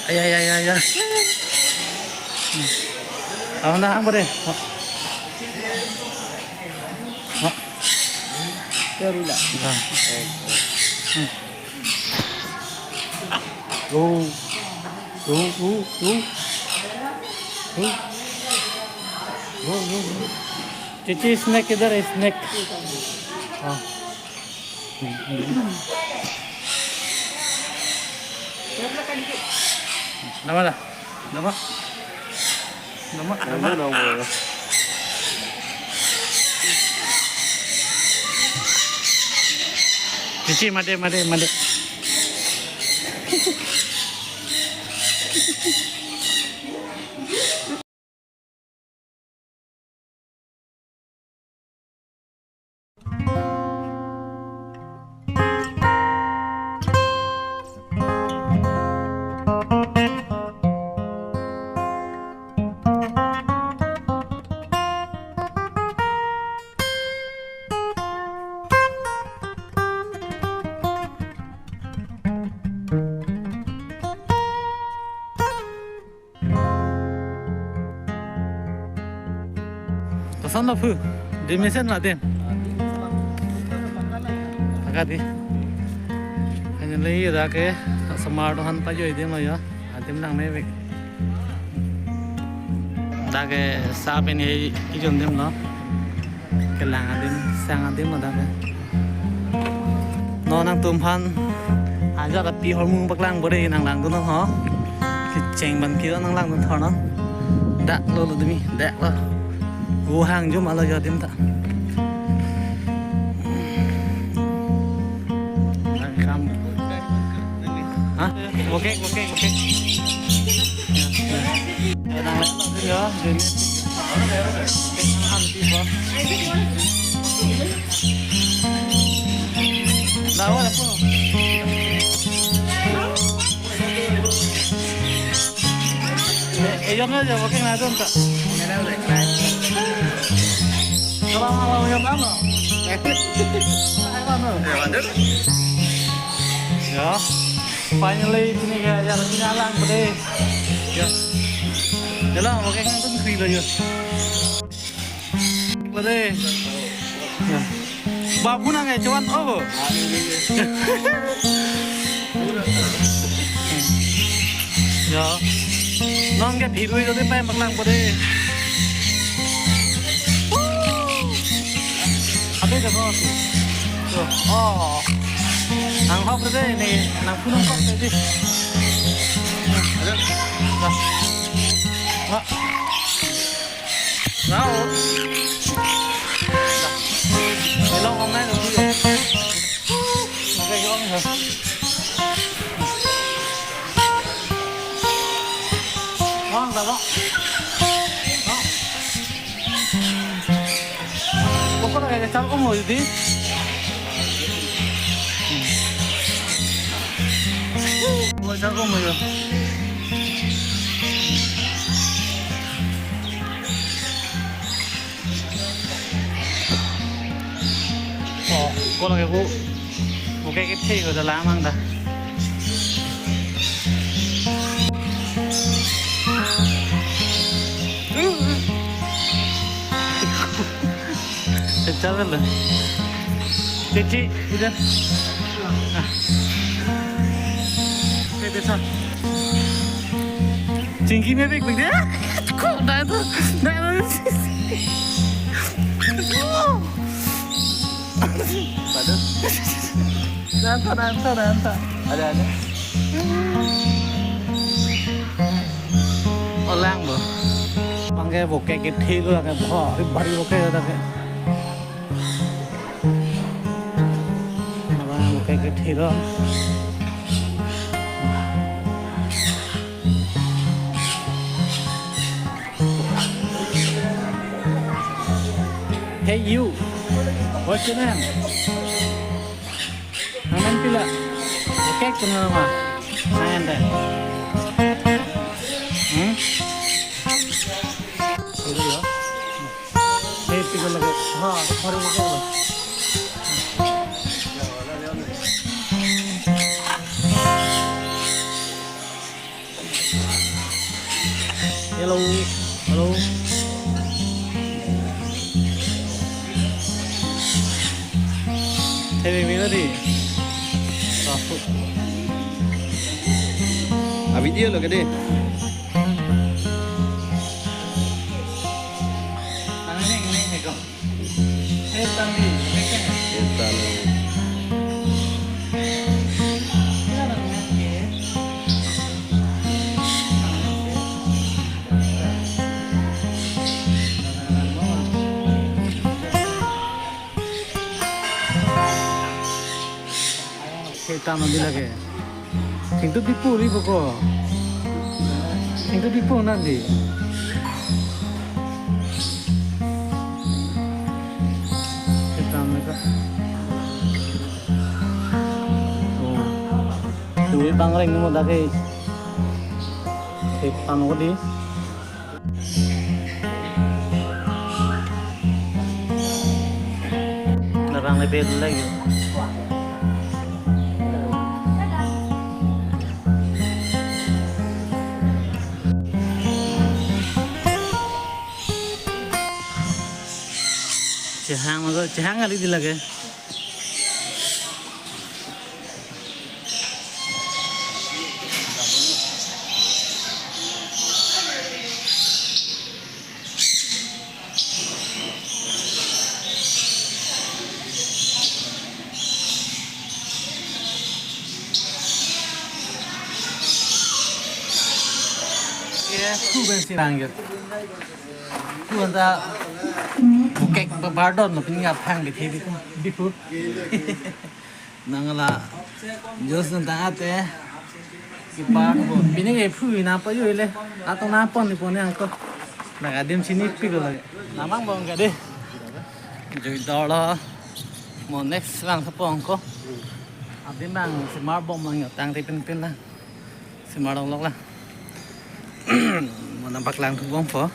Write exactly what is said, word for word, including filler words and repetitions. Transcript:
Ya, ya, ya, ya. Ang na, ang pare. Ha. Ha. Pero la. Ha. Hmm. Go. Go, go, go. Go. Go, go, go. Chichi, snake kidhar hai, snake? Ha. Nama dah? Nama? Nama? Nama? Nama dong, bro. Chichi, made, made, made. Koson lo phu, dim mesen ma dim. Agadi. Finally, dak ke osomar dohan pajoi adim lo ya. Adim nang mevek. Dak ke sap ini ijun adim lo. Kelang adim, sang adim lo dak ke. Non nangtum aphan ajat api ahormu paklang bore nanglangdun ho. Kecheng abang ke nanglangdun thor non. Dak lo lo demi, dak lo. Wu hang jum alo jo adim ta. Nangkam. Ha? Oke, oke, oke. Ya, ya. Ya, nang lek lo ya, demi. Lawa apa? Eh, eh, yong aja, oke, ngadon ta. Kalau mau yong apa? Ya, finally, ini kayak yang nyalang, pede. Ya. Jalan, oke, kan, kan, free lo, ya. Pede. Ya. Babu nang, eh, cuman, oh. Ya. Nong ke hirui, jadi, pai, maklang, pede. Abe ke bos. Tuh. Oh. Nang hok deh ini, nang punung hok deh. Ada. Dah. Wah. Nah. Dah. Elong online dulu ya. Oke, elong ya. Wah, dah, Pak. Wah. Pokok ada char umlo, di. Char umlo ya. Oh, kok lake bu. Oke, kita ke dalam ang dah. Kejar kan lo. Cici, udah. Ah. Oke, desa. Chingki mepik, mepik dia. Kok dah itu? Dah itu. Pada? Nanta, nanta, nanta. Ada, ada. Olang bo. Bang ke bo ke ke thilo ke bo, bari bo ke ta ke. Bang bo ke ke thilo. Hey you, what's your name? Nang name pila? Oke, kenal nama? Nang ente? Hmm? Pila ya? Hey, pila lagi? Ha, hari lagi. Hello, hello. Hey, baby, ready? A video lo kadi. Setan. Setan adi lake. Thengthu dipo ri boko. Thengthu dipo nang di. Setan lake. Oh. Dui bang reng mo dake. Setan ko di. Narang le bel lagi. Chehang, chehang kali di lake. Ye, khu ben si bang yot. Khu anta bukek ba bardon lo pini aphang di thi di khu. Di khu. Nang la juice nang tang ate. Kipa bo. Pini ke phu na pa yo le. Ato na pon ni pon yang ko. Na adim sini pi ko lagi. Namang bong ka de. Jui dor lo. Mo next lang sa pon ko. Adim bang semar bom lang yo tang te pin pin lang. Semar long lok lang. Mo nang bak lang thu bom po.